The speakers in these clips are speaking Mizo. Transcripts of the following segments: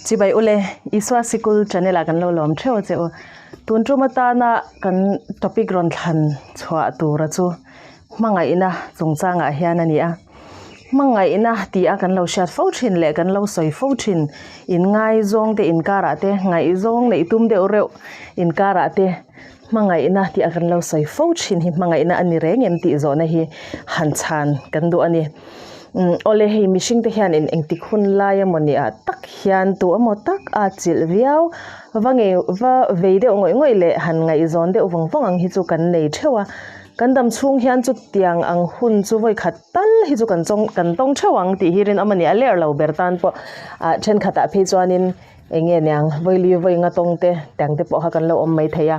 Chibai ule, Isua Sikul channel ah kan lo lawm theuh a che u. Tun tum atana kan topic rawn thlan chhuah tura chu hmangaihna chungchangah hian a ni a. Hmangaihna tih a kan lo hriat fo thin leh kan lo sawi fo thin in ngaizawng te inkarah te ngaihzawng neih tum deuh reuh inkarah te hmangaihna tih a kan lo sawi fo thin hi hmangaihna a ni reng em tih zawhna hi han chhan kan duh a ni. Umm awle hei mihring te hian in engtik hun lai emaw ni ah tak hian tu emaw tak a chilh viau va ngei va vei deuh ngawih ngawih leh han ngaihzawn deuh vawng vawng ang hi chu kan nei theuh a. Kan dam chhung hian chutiang ang hun chu vawi khat tal hi chu kan chawng kan tawng theuh ang tih hi rinawm a ni a, ler lo ber tan pawh ah thenkhatah phei chuanin eng nge niang vawili vawi nga tawng te tiang te pawh kha kan lo awm mai thei a,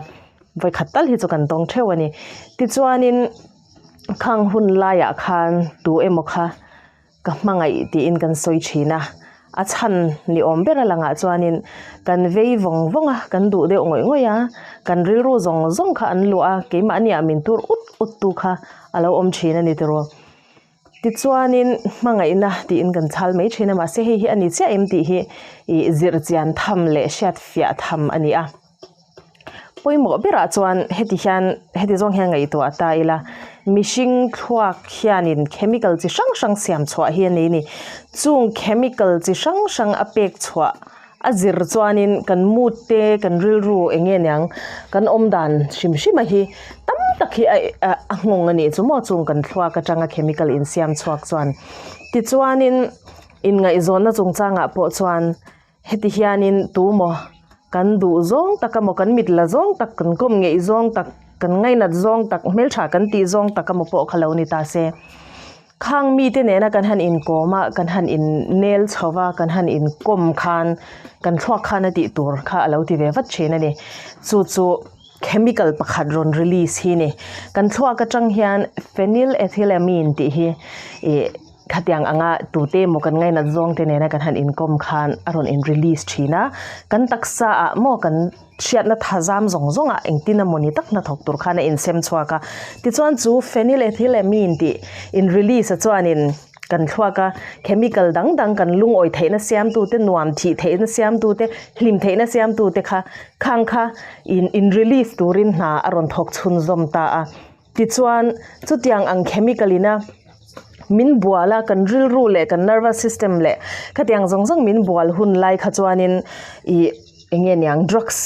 vawi khat tal hi chu kan tawng theuh a ni. Tichuanin khang hun laiah khan tu emaw kha Ka hmangaih tiin kan sawi thin a, a chhan ni awm ber a langah chuanin kan vei vawng vawng a, kan duh deuh ngawih ngawih a, kan rilru zawng zawng kha an luah a, keimahni ah min tur ut ut tu kha a lo awm thin a ni tiraw. Tichuanin hmangaihna tiin kan chhal mai thin a, mahse hei hi a ni chiah em tih hi ih zir chian tham leh hriat fiah tham a ni a. Pawimawh berah chuan heti hian heti zawng hian ngaihtuah ta ila mihring thluak hianin chemical chi hrang hrang siam chhuah hi a nei a ni. Chung chemical chi hrang hrang a pek chhuah a zir chuanin kan mood te kan rilru eng nge niang kan awm dan hrim hrim a hi tam tak hi a a nghawng a nih chu maw chung kan thluak atanga chemical insiam chhuak chuan. Tichuanin inngaihzawnna chungchangah pawh chuan. Heti hianin tu maw kan duh zawng tak emaw kan mit la zawng tak kan kawm ngeih zawng tak kan ngainat zawng tak hmeltha kan tih zawng tak emaw pawh kha lo ni ta se. Khang mite nena kan han inkawm a kan han in nel chho va kan han inkawm khan kan thluak khan a tih tur kha a lo ti ve vat thin a ni. Chu chu chemical pakhat rawn release hi a ni. Kan thluak atang hian phenylethylamine tih hi ih. Khatiang anga tute emaw kan ngainat zawng te nena kan han inkawm khan a rawn in release thin a, kan taksa ah maw kan hriatna thazam zawng zawng ah engtin emaw ni tak hnathawk tur khan a insem chhuak a, tichuan chu phenylethylamine tih in release a chuanin kan thluak a chemical dang dang kan lungawi theihna siamtu te nuam thih theihna siamtu te hlim theihna siamtu te kha khang kha in in release turin hna a rawn thawk chhunzawm ta a. Tichuan, chutiang ang chemical ina min bual a, kan rilru leh kan nervous system leh khatiang zawng zawng min bual hun lai kha chuanin ih eng nge niang drugs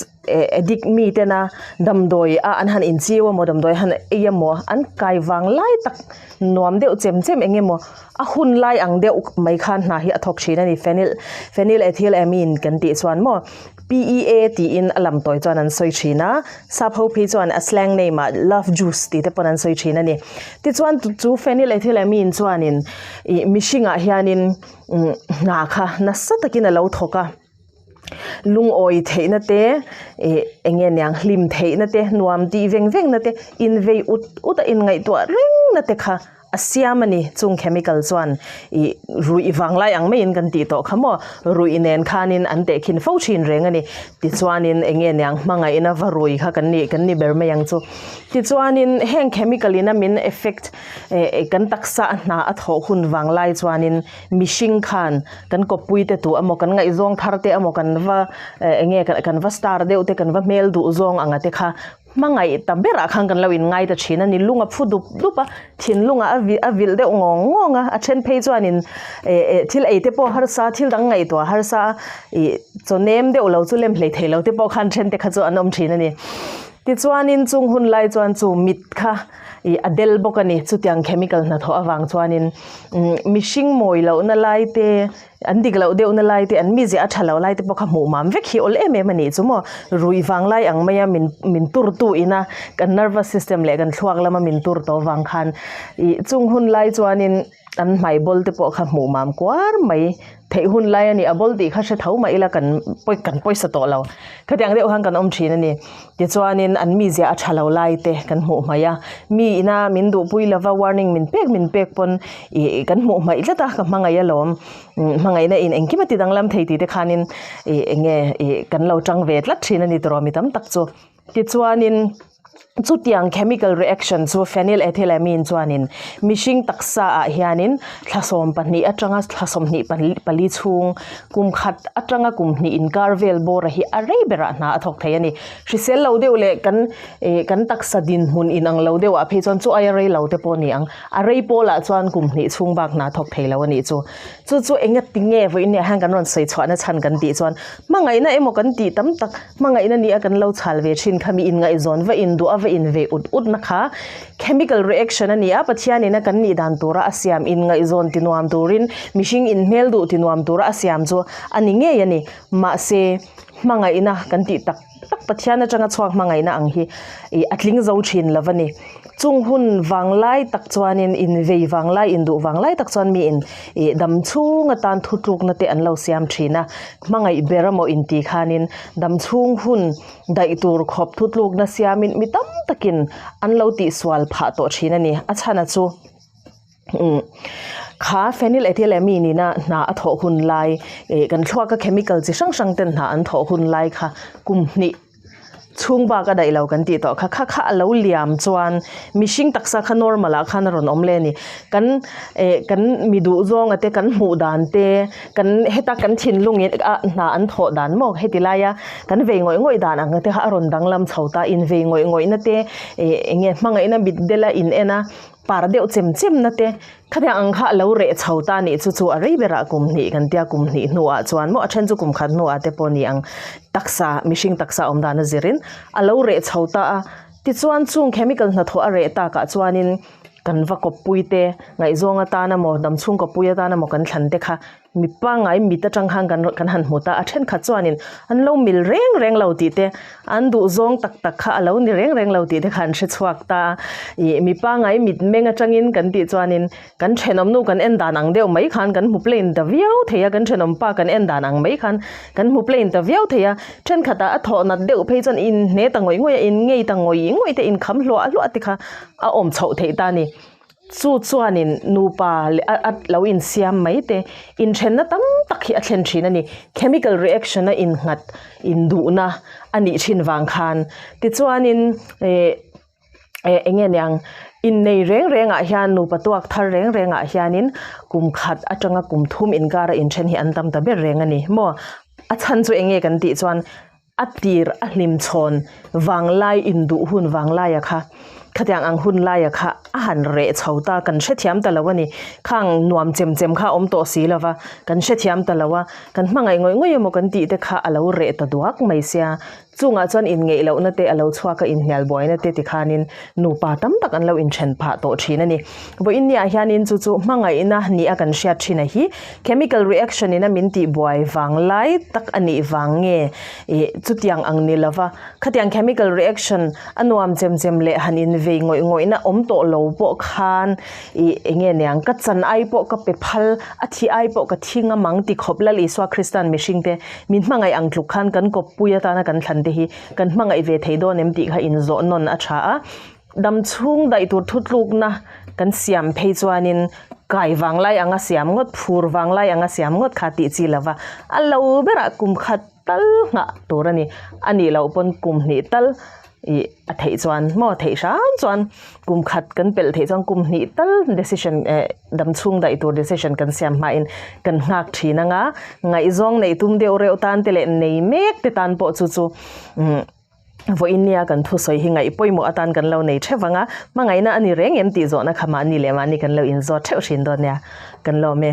addict mi tena damdawi a an han inchiu emaw damdawi han ei emaw an kai vang lai tak nuam deuh chem chem eng emaw a hun lai ang deuh mai khan hna hi a thawk thin a ni phenyl phenylethylamine kan tih chuan maw. PEA tiin a lam tawi chuan an sawi thin a, sap ho phei chuan a slang name ah love juice tih te pawn an sawi thin a ni. Tichuan chu phenylethylamine chuanin ih mihringah hianin umm hna kha nasa takin a lo thawk a, lungawi theihna te ih eng nge niang hlim theihna te nuam tih veng veng na te invei ut ut a inngaihtuah reng na te kha A siam a ni, chung chemical chuan ih ruih vanglai ang maiin kan tih tawh kha maw, ruih nen khanin an tehkhin fo thin reng a ni. Tichuanin eng nge niang hmangaihna va rui kha kan nih kan ni ber mai ang chu. Tichuanin heng chemical in a min effect eh kan taksa a hna a thawh hun vanglai chuanin mihring khan kan kawppui te tu emaw kan ngaihzawng thar te emaw kan va eh eng nge kan va star deuh te kan va hmel duh zawng anga te kha Hmangaih ta berah khan kan lo inngai ta thin a ni. Lung a phu dup dup a, thinlungah a a vilh deuh ngawng ngawng a, a then phei chuanin eh eh thil ei te pawh harsa, thil dang ngaihtuah harsa a, ih chaw nem deuh lo chu lem hlei thei lo te pawh khan then te kha chu an awm thin a ni. Tichuanin chung hun lai chuan chu mit kha ih a del bawk a ni. Chutiang chemical hnathawh avang chuanin umm mihring mawi lohna lai te, An dik loh deuhna lai te, an mizia a tha lo lai te pawh kha hmuh mam vek hi awl em em a nih chu maw. Ruih vang lai ang maia min min tur tu ina kan nervous system leh kan thluak lama min tur tawh vang khan ih chung hun lai chuanin an hmai bawl te pawh kha hmuh mam kuar mai theih hun lai a ni. A bawl tih kha hre tho mah ila kan pawi kan pawisa tawh lo. Khatiang deuh khan kan awm thin a ni. Tichuanin an mizia a tha lo lai te kan hmuh hmaih a, mi ina min duhpui lova warning min pek min pek pawn ih kan hmuh hmaih tlat a, ka hmangaih alawm, hmangaihna in engkim a ti danglam thei tih te khanin ih eng nge ih kan lo tang ve tlat thin a ni tawh mi tam tak chu. Tichuanin. Chutiang chemical reaction chu phenylethylamine chuanin mihring taksa ah hianin thla 12 atanga thla 24 chhung kum khat atanga kum hnih inkar vel bawra hi a rei berah hna a thawk thei a ni. Hrisel lo deuh leh kan ih kan taksa dinhmun inang lo deuh ah phei chuan chu aia rei lo te pawh a ni ang. A rei pawlah chuan kum hnih chhung bak hna thawk thei lo a nih chu. Chu chu enga tinge vawiin ah hian kan rawn sawi chhuahna chhan kan tih chuan hmangaihna emaw kan tih tam tak hmangaihna nia kan lo chhal ve thin kha mi inngaihzawn va induh a va inve ut ut na kha chemical reaction a ni a, Pathianin a kan nih dan tura a siam inngaihzawn ti nuam turin mihring inhmel duh ti nuam tura a siam chu a ni ngei a ni. Mahse hmangaihna kan tih tak tak Pathian atanga chhuak hmangaihna ang hi ih a tling zo thin lo a ni. Chung hun vanglai tak chuanin invei vanglai induh vanglai tak chuan mi in ih dam chhung atan thutlukna te an lo siam thin a, hmangaih ber emaw intih khanin dam chhung hun daih tur khawp thutlukna siamin mi tam takin an lo tihsual phah tawh thin a ni. A chhana chu umm kha phenylethylamine ina hna a thawh hun lai ih kan thluaka chemical chi hrang hrang ten hna an thawh hun lai kha kum hnih chhung bak a daih lo kan tih tawh kha kha kha a lo liam chuan mihring taksa kha normal ah khan a rawn awm leh a ni kan eh kan mi duh zawng a te kan hmuh dan te kan heta kan thinlung in a hna an thawh dan maw heti laia kan vei ngawih ngawih dan ang te kha a rawn danglam chho ta invei ngawih ngawih na te eh eng nge hmangaihna mit dela in en a. Par deuh chem chem na te khatiang ang kha a lo reh chho ta nih chu chu a rei berah kum hnih kan tia kum hnih hnuah chuan maw a then chu kum khat hnuah te pawh ni ang taksa mihring taksa awm dan a zirin a lo reh chho ta a tichuan chung chemical hnathawh a reh takah chuanin kan va kawppui te ngaihzawng atana maw damchhung kawppui atana maw kan thlan te kha Mi pangngai mit atang khan kan kan han hmu ta a, thenkhat chuanin an lo mil reng reng lo tih te, an duh zawng tak tak kha a lo ni reng reng lo tih te kha an hre chhuak ta a. Ih mi pangngai mit meng atangin kan tih chuanin kan thenawm nu kan en dan ang deuh mai khan kan hmu plain ta viau thei a, kan thenawm pa kan en dan ang mai khan kan hmu plain ta viau thei a. Thenkhatah a thawh nat deuh phei chuan inhne ta ngawih ngawih a, inngei ta ngawih ngawih te, inkham hluah hluah te kha a awm chhoh theih ta a ni. Chu chuanin nupa leh a lo insiam mai te, inthenna tam tak hi a thlen thin a ni. Chemical reaction a innghat induhna a nih thin vang khan. Tichuanin eh eh eng nge niang innei reng rengah hian nupa tuak thar reng rengah hianin kum khat atanga kum thum inkara inthen hi an tam ta ber reng a ni maw. A chhan chu eng nge kan tih chuan A tir a hlim chhawn vanglai induh hun vanglaia kha khatiang ang hun laia kha a han reh chho ta kan hrethiam ta lo a ni. Khang nuam chem chem kha a awm tawh si lo va, kan hrethiam ta lo a, kan hmangaih ngawih ngawih emaw kan tih te kha a lo reh ta duak mai sia. Chungah chuan inngeih lohna te a lo chhuak a, inhnial buaina te tikhanin nupa tam tak an lo inthen phah tawh thin a ni. Vawiin niah hianin chu chu hmangaihna ni a kan hriat thin a hi chemical reaction in a min tih buai vang lai tak a nih vang nge ih chutiang ang ni lova khatiang chemical reaction a nuam chem chem leh han in vei ngawih ngawih na awm tawh lo pawh khan ih eng nge niang ka chan ai pawh ka pe phal a thi ai pawh ka thi ngam ang ti khawp Lal Isua Kristan mihring te min hmangaih ang tluk khan kan kawppui atana kan thlan te hi kan hmangaih ve thei dawn em tih kha inzawh nawn a tha a. Dam chhung daih tur thutlukna kan siam phei chuanin kai vanglai anga siam ngawt, phur vanglai anga siam ngawt kha tih chi lova a lo berah kum khat tal nghah tur a ni. A nih loh pawn kum hnih tal ih a theih chuan maw theih hram chuan kum khat kan pelh theih chuan kum hnih tal decision eh dam chhung daih tur decision kan siam hmain kan nghak thin anga ngaihzawng neih tum deuh reuh tan te leh nei mek te tan pawh chu chu umm Vawiin nia kan thusawi hi ngaih pawimawh atan kan lo nei theuh vang a, hmangaihna a ni reng em tih zawhna kha mahni leh mahni kan lo inzawt theuh thin dawn nia, kan lawm e.